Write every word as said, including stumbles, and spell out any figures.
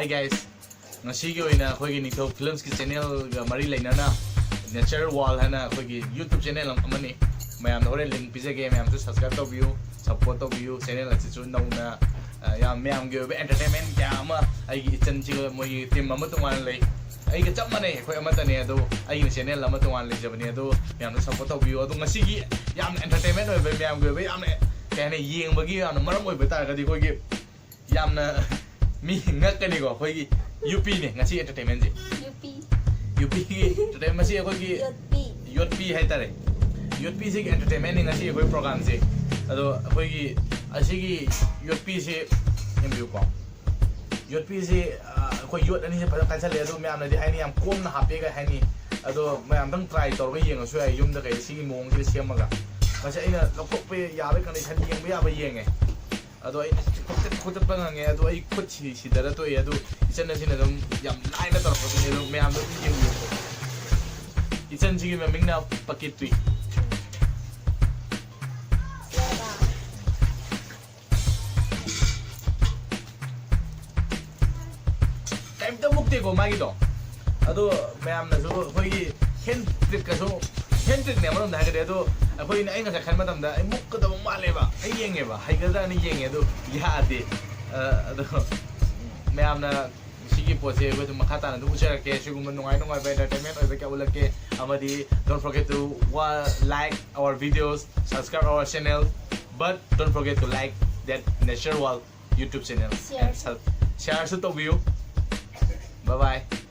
Hi guys, ꯉꯁꯤꯒꯤ ꯑꯣꯏꯅ ꯑꯩꯈꯣꯏꯒꯤ ꯅꯤꯡꯊꯧ ꯐꯤꯂꯝꯁꯀꯤ ꯆꯦꯅꯦꯜꯒ ꯃꯔꯤ ꯂꯩꯅꯅ ꯅꯦꯆꯔ ꯋꯥꯔꯜ ꯍꯥꯏꯅ ꯑꯩꯈꯣꯏꯒꯤ ꯌꯨꯇ꯭ꯌꯨꯕ ꯆꯦꯅꯦꯜ ꯑꯃꯅꯤ꯫ ꯃꯌꯥꯝꯗ ꯍꯣꯔꯦꯟ ꯂꯤꯡ ꯄꯤꯖꯒꯦ, ꯃꯌꯥꯝꯁꯨ ꯁꯕꯁꯀ꯭ꯔꯥꯏꯕ ꯇꯧꯕꯤꯌꯨ, ꯁꯞꯄꯣꯔꯠ ꯇꯧꯕꯤꯌꯨ꯫ ꯆꯦꯅꯦꯜ ꯑꯁꯤꯁꯨ ꯅꯧꯅ ꯑ, ꯌꯥꯝ ꯃꯌꯥꯝꯒꯤ ꯑꯣꯏꯕ ꯑꯦꯟꯇꯔꯇꯦꯟꯃꯦꯟ ꯀꯌꯥ ꯑꯃ ꯑꯩꯒꯤ ꯏꯆꯟꯁꯤꯒ ꯃꯣꯏꯒꯤ ꯇꯤꯝ ꯑꯃ ꯇꯣꯉꯥꯟꯅ ꯂꯩ꯫ ꯑꯩꯒ ꯆꯞ ꯃꯥꯟꯅꯩ, ꯑꯩꯈꯣꯏ ꯑꯃꯠꯇꯅꯦ, ꯑꯗꯨ ꯑꯩꯒꯤ ꯆꯦꯅꯦꯜ ꯑꯃ ꯇꯣꯉꯥꯟꯅ ꯂꯩꯖꯕꯅꯦ꯫ ꯑꯗꯨ ꯃꯌꯥꯝꯅ ꯁꯞꯄꯣꯔꯠ ꯇꯧꯕꯤꯌꯨ꯫ ꯑꯗꯨ ꯉꯁꯤꯒꯤ ꯌꯥꯝꯅ ꯑꯦꯟꯇꯔꯇꯦꯟꯃꯦꯟ ꯑꯣꯏꯕ, ꯃꯌꯥꯝꯒꯤ ꯑꯣꯏꯕ ꯌꯥꯝꯅ, ꯀꯩ ꯍꯥꯏꯅꯤ, ꯌꯦꯡꯕꯒꯤ ꯌꯥꯝꯅ ꯃꯔꯝ ꯑꯣꯏꯕ ꯇꯥꯔꯒꯗꯤ ꯑꯩꯈꯣꯏꯒꯤ ꯌꯥꯝꯅ ꯃꯤ ꯉꯛꯀꯅꯤꯀꯣ, ꯑꯩꯈꯣꯏꯒꯤ ꯌꯨꯄꯤꯅꯦ ꯉꯁꯤ ꯑꯦꯟꯇꯔꯇꯦꯟꯃꯦꯟꯁꯦ꯫ ꯌꯨꯄꯤ ꯌꯨꯄꯤꯒꯤ ꯑꯦꯟꯇꯔꯇꯦꯟ, ꯃꯁꯤ ꯑꯩꯈꯣꯏꯒꯤ ꯌꯣꯠꯄꯤ ꯌꯣꯠꯄꯤ ꯍꯥꯏꯇꯥꯔꯦ꯫ ꯌꯣꯠꯄꯤꯁꯤꯒꯤ ꯑꯦꯟꯇꯔꯇꯦꯟꯃꯦꯟꯅꯤ ꯉꯁꯤ ꯑꯩꯈꯣꯏ ꯄ꯭ꯔꯣꯒꯥꯝꯁꯦ꯫ ꯑꯗꯣ ꯑꯩꯈꯣꯏꯒꯤ ꯑꯁꯤꯒꯤ ꯌꯣꯠꯄꯤꯁꯤ ꯌꯦꯡꯕꯤꯌꯨꯀꯣ꯫ ꯌꯣꯠꯄꯤꯁꯤ, ꯑ, ꯑꯩꯈꯣꯏ ꯌꯣꯠ ꯑꯅꯤꯁꯦ ꯐꯖꯅ ꯀꯥꯏꯁꯜꯂꯦ꯫ ꯑꯗꯣ ꯃꯌꯥꯝꯅꯗꯤ ꯍꯥꯏꯅꯤ ꯌꯥꯝ ꯀꯣꯝꯅ ꯍꯥꯞꯄꯦꯒ ꯍꯥꯏꯅꯤ꯫ ꯑꯗꯣ ꯃꯌꯥꯝꯗꯪ ꯇ꯭ꯔꯥꯏ ꯇꯧꯔꯒ ꯌꯦꯡꯉꯁꯨ ꯌꯥꯏ ꯌꯨꯝꯗ ꯀꯩ ꯁꯤꯒꯤ ꯃꯑꯣꯡꯁꯤꯗ ꯁꯦꯝꯃꯒ꯫ ꯃꯁꯤ ꯑꯩꯅ ꯂꯧꯊꯣꯛꯄ ꯌꯥꯕꯒꯤ ꯀꯟꯗꯤꯁꯟ ꯌꯦꯡꯕ ꯌꯥꯕ ꯌꯦꯡꯉꯦ꯫ ꯑꯗꯣ ꯑꯩꯅ ꯈꯣꯆꯠ ꯈꯣꯆꯠꯄ ꯉꯪꯉꯦ꯫ ꯑꯗꯣ ꯑꯩ ꯈꯨꯠꯁꯤ ꯁꯤꯗꯔ ꯇꯣꯛꯑꯦ꯫ ꯑꯗꯨ ꯏꯆꯟ ꯑꯁꯤꯅ ꯑꯗꯨꯝ ꯌꯥꯝ ꯂꯥꯏꯅ ꯇꯧꯔꯛꯄꯗꯨꯅꯦ꯫ ꯑꯗꯨ ꯃꯌꯥꯝꯗꯣ ꯑꯗꯨꯝ ꯌꯦꯡꯕꯤꯌꯨ꯫ ꯏꯆꯟꯁꯤꯒꯤ ꯃꯃꯤꯡꯅ ꯄꯀꯤꯠꯇꯨꯏ꯫ ꯀꯩꯝꯇ ꯃꯨꯛꯇꯦꯀꯣ ꯃꯥꯒꯤꯗꯣ꯫ ꯑꯗꯣ ꯃꯌꯥꯝꯅꯁꯨ ꯑꯩꯈꯣꯏꯒꯤ ꯍꯦꯟ ꯇ꯭ꯔꯤꯛꯀꯁꯨ, ꯍꯦꯟ ꯇ꯭ꯔꯤꯛꯅꯦ ꯑꯃꯔꯣꯝꯗ ꯍꯥꯏꯔꯒꯗꯤ꯫ ꯑꯗꯣ ꯑꯩꯈꯣꯏꯅ, ꯑꯩ ꯉꯁꯥꯏ ꯈꯟꯕ ꯃꯇꯝꯗ ꯑꯩ ꯃꯨꯛꯀꯗꯕ ꯃꯥꯜꯂꯦꯕ, ꯑꯩ ꯌꯦꯡꯉꯦꯕ, ꯍꯩꯒꯗ꯭ꯔꯥꯅ ꯌꯦꯡꯉꯦ꯫ ꯑꯗꯣ ꯌꯥꯗꯦ꯫ ꯑ, ꯑꯗꯣ ꯃꯌꯥꯝꯅ ꯁꯤꯒꯤ ꯄꯣꯠꯁꯦ ꯑꯩꯈꯣꯏ ꯑꯗꯨꯝ ꯃꯈꯥ ꯇꯥꯅ ꯑꯗꯨꯝ ꯎꯠꯆꯔꯛꯀꯦ꯫ ꯁꯤꯒꯨꯝꯕ ꯅꯨꯡꯉꯥꯏ ꯅꯨꯡꯉꯥꯏꯕ ꯑꯦꯟꯇꯔꯇꯦꯟꯃꯦꯟ ꯑꯣꯏꯕ ꯀꯌꯥ ꯎꯠꯂꯛꯀꯦ꯫ ꯑꯃꯗꯤ don't forget to wa- like our videos, subscribe our channel, but don't forget to like that Nature World YouTube channel. Share. ꯁꯤꯌꯥꯔꯁꯨ ꯇꯧꯕꯤꯌꯨ꯫ Bye bye.